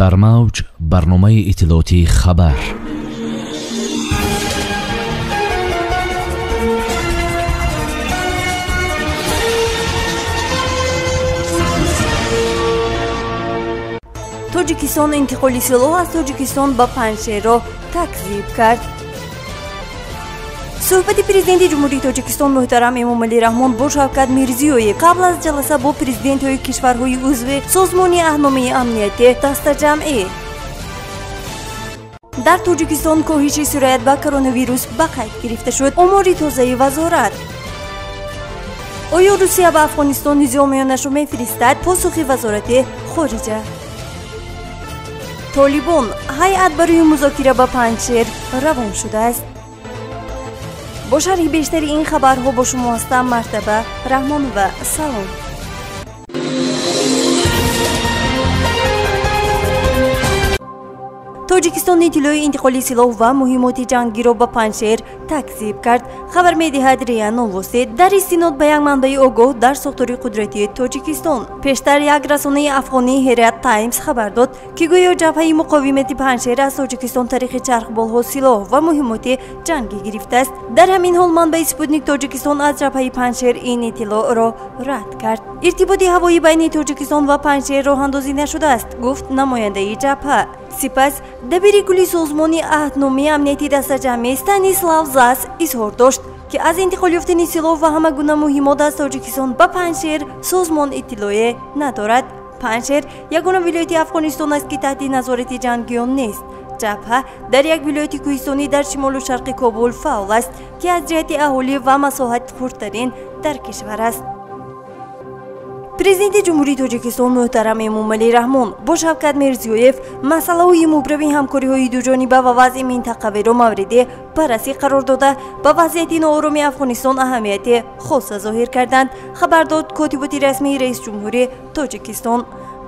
Дар мавҷ барномаи иттилоотии хабар. Тоҷикистон интиқоли силоҳ аз Тоҷикистон ба Панҷшерро такзиб кард. Суҳбати президенти Ҷумҳурии Тоҷикистон муҳтарам Эмомалӣ Раҳмон бо Шавкат Мирзиёев қабл аз ҷаласа бо президентҳои кишварҳои узви Созмони Аҳдномаи Амнияти дастаҷамъӣ. Дар Тоҷикистон коҳиши сироят ба коронавирус ба қайд гирифта шуд. Омори тозаи вазорат. Оё Русия ба Афғонистон низомиёнашро мефиристад? Посухи Вазорати хориҷа. Толибон ҳайат барои музокира ба Панҷшер равон шудааст. Бо шарҳи бештари ин хабарҳо бо шумо ҳастам Мартаба Раҳмонова. Салом. Тоҷикистон иттилои интиқоли силоҳ ва муҳимоти ҷангиро ба Панҷшер такзиб кард. Хабар медиҳад РИА Новости дар истинод ба як манбаи огоҳ дар сохтори қудратии Тоҷикистон. Пештар як расонаи афғонии Ҳерат Таймс хабар дод, ки гӯё ҷабҳаи муқовимати Панҷшер аз Тоҷикистон тариқи чархболҳо силоҳ ва муҳимоти ҷангӣ гирифтааст. Дар ҳамин ҳол манбаи Спутник Тоҷикистон аз ҷабҳаи Панҷшер ин иттилоъро рад кард. Иртиботи ҳавоӣ байни Тоҷикистон ва Панҷшер роҳандозӣ нашудааст, гуфт намояндаи ҷабҳа. Сипас дабири кулли Созмони Аҳдномаи Амнияти дастаҷамъӣ Станислав Зас изҳор дошт, ки аз интиқол ёфтани силоҳ ва ҳама гуна муҳимот аз Тоҷикистон ба Панҷшер созмон иттилоъе надорад. Панҷшер ягона вилояти Афғонистон аст, ки таҳти назорати ҷангиён нест. Ҷабҳа дар як вилояти кӯҳистонӣ дар шимолу шарқи Кобул фаъол аст, ки аз ҷиҳати аҳолӣ ва масоҳат хурдтарин дар кишвар аст. Президенти Ҷумҳурии Тоҷикистон муҳтарам Эмомалӣ Раҳмон бо Шавкат Мирзиёев масъалаҳои мубрами ҳамкориҳои дуҷониба ва вазъи минтақавиро мавриди баррасӣ қарор дода, ба вазъияти ноороми Афғонистон аҳамияти хоса зоҳир карданд, хабар дод котиботи расмии раисҷумҳури Тоҷикистон.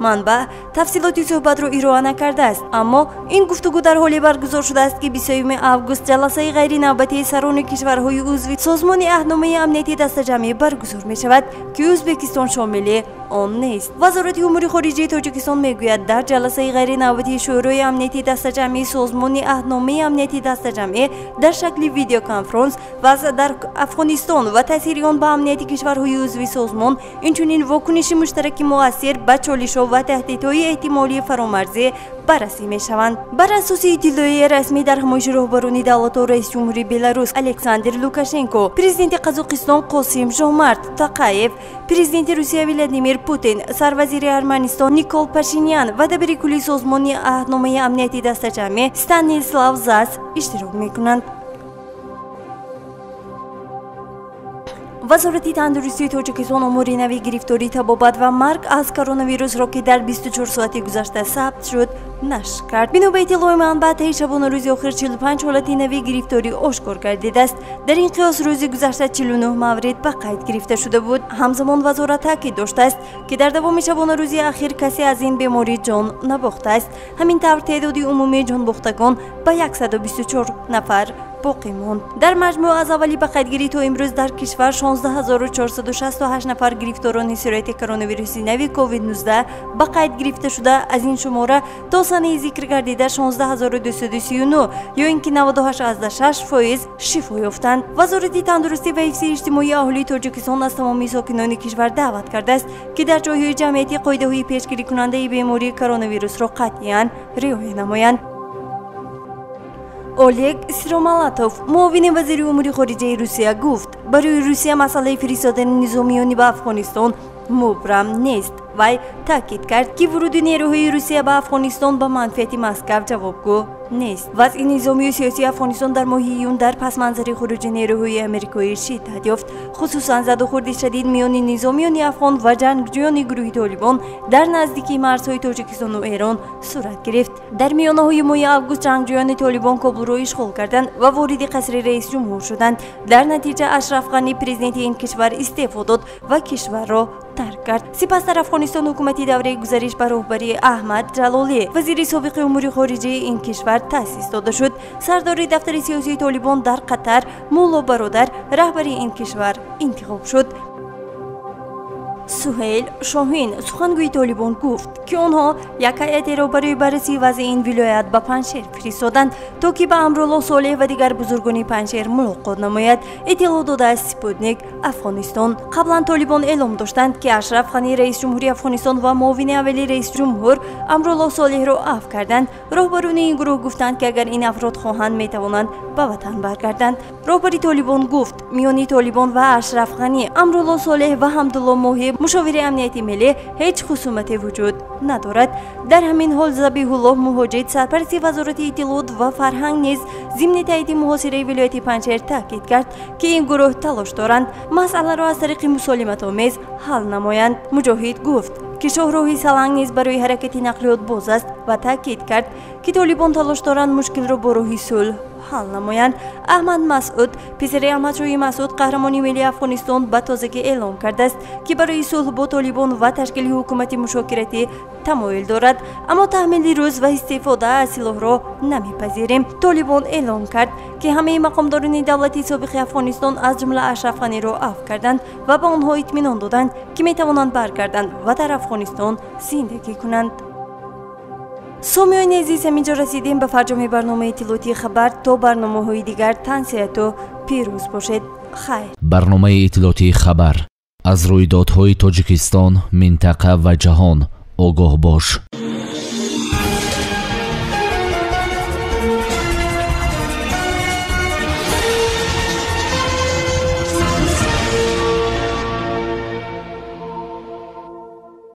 Манбаъ тафсилоти суҳбатро ироа накардааст, аммо ин гуфтугӯ дар ҳоле баргузор шудааст, ки 20 август ҷаласаи ғайринавбатии сарони кишварҳои узви Созмони Аҳдномаи Амнияти дастаҷамъӣ баргузор мешавад, ки Ӯзбекистон шомили он нест. Вазорати умури хориҷаи Тоҷикистон мегӯяд, дар ҷаласаи ғайринавбатии Шӯрои Амнияти дастаҷамъии Созмони Аҳдномаи Амнияти дастаҷамъӣ дар шакли видеоконфронс вазъ дар Афғонистон ва таъсири он ба амнияти кишварҳои узви созмон, инчунин вокуниши муштараки муассир ба чолишҳо ва таҳдидҳои эҳтимолии фаромарзӣ баррасӣ мешаванд. Бар асоси иттилои расмӣ дар ҳамоиши роҳбарони давлатҳо раисҷумҳури Беларус Александр Лукашенко, президенти Қазоқистон Қосим Жомарт Тоқаев, президенти Русия Владимир Путин, сарвазири Арманистон Никол Пашинян ва дабири кулли Созмони Аҳдномаи Амнияти дастаҷамъӣ Станислав Зас иштирок мекунанд. Вазорати тандурустии Тоҷикистон омори нави гирифтории табобат ва марг аз коронавирусро, ки дар 24 соати гузашта сабт шуд, нашр кард. Бино ба иттилои манбаъ, таи шабонарӯзи охир 45 ҳолати нави гирифторӣ ошкор гардидааст. Дар ин қиёс рӯзи гузашта 49 маврид ба қайд гирифта шуда буд. Ҳамзамон вазорат таъкид доштааст, ки дар давоми шабонарӯзи ахир касе аз ин беморӣ ҷон набохтааст. Ҳамин тавр теъдоди умумии ҷонбохтагон ба 124 нафар боқӣ монд. Дар маҷмӯъ аз аввали ба қайдгирӣ то имрӯз дар кишвар 16468 нафар гирифторони сирояти коронавируси нави COVID-19 ба қайд гирифта шуда, аз ин шумора то санаи зикр гардида 16239 ё ин ки 98,6% шифо ёфтанд. Вазорати тандурустӣ ва ҳифзи иҷтимоии аҳолии Тоҷикистон аз тамоми сокинони кишвар даъват кардааст, ки дар ҷойҳои ҷамъиятӣ қоидаҳои пешгирикунандаи бемории коронавирусро қатъиян риоя намоянд. Олег Сиромалатов, муовини вазири умури хориҷаи Русия, гуфт, барои Русия масъалаи фиристодани низомиёни ба Афғонистон мубрам нест. Вай таъкид кард, ки вуруди нерӯҳои Русия ба Афғонистон ба манфиати Москав ҷавобгӯ нест. Вазъи низомию сиёсии Афғонистон дар моҳи июн дар пасманзари хуруҷи нерӯҳои амрикоӣ шиддат ёфт. Хусусан задухӯрди шадид миёни низомиёни афғон ва ҷангҷӯёни гурӯҳи Толибон дар наздикии марзҳои Тоҷикистону Эрон сурат гирифт. Дар миёнаҳои моҳи август ҷангҷӯёни Толибон Кобулро ишғол карданд ва вориди қасри раисҷумҳур шуданд. Дар натиҷа Ашраф Ғанӣ, президенти ин кишвар, истеъфо дод ва кишварро тарк кард. Сипас дар Афғонистон ҳукумати давраи гузариш ба роҳбарии Аҳмад Ҷалолӣ, вазири собиқи умури хориҷаи ин кишвар, таъсис дода шуд. Сардори дафтари сиёсии Толибон дар Қатар Мулло Бародар раҳбари ин кишвар интихоб шуд. Суҳейл Шоҳин, сухангӯи Толибон, гуфт, ки онҳо як ҳайатеро барои баррасии вазъи ин вилоят ба Панҷшер фиристоданд, то ки ба Амрулло Солеҳ ва дигар бузургони Панҷшер мулоқот намояд, иттилоъ додааст Спутник Афғонистон. Қаблан Толибон эълом доштанд, ки Ашраф Ғанӣ, раис ҷумҳури Афғонистон, ва муовини аввали раис ҷумҳур Амрулло Солеҳро афв карданд. Роҳбарони ин гурӯҳ гуфтанд, ки агар ин афрод хоҳанд, метавонанд ба ватан баргарданд. Роҳбари Толибон гуфт, миёни Толибон ва Ашраф Ғанӣ, Амрулло Солеҳ ва Ҳамдулло Моҳиб, мушовири амнияти миллӣ, ҳеҷ хусумате вуҷуд надорад. Дар ҳамин ҳол Забиҳуллоҳ Муҳоҷид, сарпарасти Вазорати иттилоот ва фарҳанг, низ зимни таъйиди муҳосираи вилояти Панҷшер таъкид кард, ки ин гурӯҳ талош доранд масъаларо аз тариқи мусолиматомез ҳал намоянд. Муҷоҳид гуфт, ки шоҳроҳи Саланг низ барои ҳаракати нақлиёт боз аст ва таъкид кард, ки Толибон талош доранд мушкилро бо роҳи сулҳ ҳал намоянд. Аҳмад Масъуд, писари Аҳмадшоҳи Масъуд, қаҳрамони миллии Афғонистон, ба тозагӣ эълом кардааст, ки барои сулҳ бо Толибон ва ташкили ҳукумати мушокиратӣ тамоюл дорад, аммо таҳмили рӯз ва истифода аз силоҳро намепазирем. Толибон эълом кард, ки ҳамаи мақомдорони давлати собиқи Афғонистон, аз ҷумла Ашраф Ғаниро афв карданд ва ба онҳо итминон доданд, ки метавонанд баргарданд ва дар Афғонистон зиндагӣ кунанд. Сомиёни азиз, ҳаминҷо расидем ба фарҷоми барномаи иттилоотии «Хабар». То барномаҳои дигар тансиҳату пирӯз бошед. Хайр. Барномаи иттилоотии «Хабар»: аз рӯйдодҳои Тоҷикистон, минтақа ва ҷаҳон огоҳ бош.